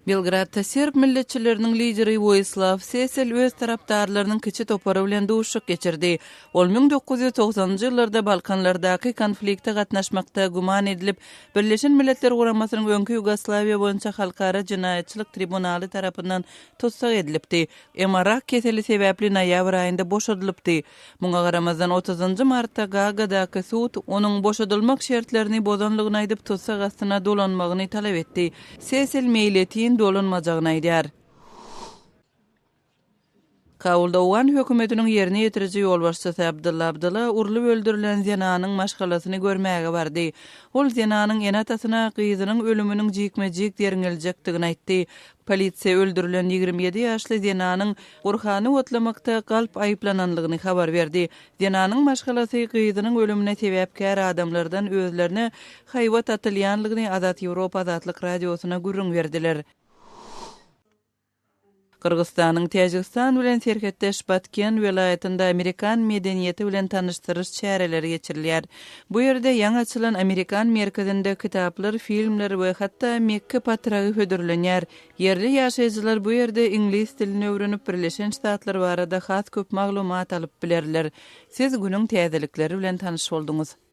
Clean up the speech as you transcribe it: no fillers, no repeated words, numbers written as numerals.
Belgradda serb milletçileriniň lideri Woislaw Sesel öz tarapdarlarynyň kiçi topary bilen duşuşyk geçirdi. Ol 1990-njy ýyllarda Balkanlardaky konflikte gatnaşmakda güman edilip, Birleşen Milletler Guramasynyň öňki Ýugoslawiýa boýunça Halkara jenaýatçylyk tribunaly tarapyndan tussag edilipdi. Emma rak keseli sebäpli noýabr aýynda boşadylypdy. Muňa garamazdan, otuzynjy martda Gaagadaky sud onuň boşadylmak şertlerini bozanlygyny aýdyp, tussag astyna dolanmagyny talap etdi. Sesel meýletin dolanmajagyny aýdýar. Kabulda owgan hökümetiniň ýerine ýetiriji ýolbaşçysy Abdylla Abdylla urlup öldürilen zenanyň maşgalasyny görmäge bardy. Ol zenanyň ene-atasyna gyzynyň ölüminiň jikme-jik derňeljekdigini aýtdy. Polisiýa öldürilen 27 ýaşly zenanyň Gurhany otlamakda galp aýyplananlygyny habar berdi. Zenanyň maşgalasy gyzynyň ölümine sebäpkär adamlardan özlerine haýbat atylýanlygyny Azat Ýewropa Azatlyk Radiosyna gürrüň berdiler. Gyrgyzystanyň Täjigistan bilen serhetdeş Batken welaýatynda amerikan medeniýeti bilen tanyşdyryş çäreleri geçirilýär. Bu ýerde ýaňy açylan amerikan merkezinde kitaplar, filmler we hatda mekge patragy hödürlenýär. Ýerli ýaşaýjylar bu ýerde iňlis dilini öwrenip, Birleşen Ştatlar barada has köp maglumat alyp bilerler. Siz günüň täzelikleri bilen tanyş bolduňyz.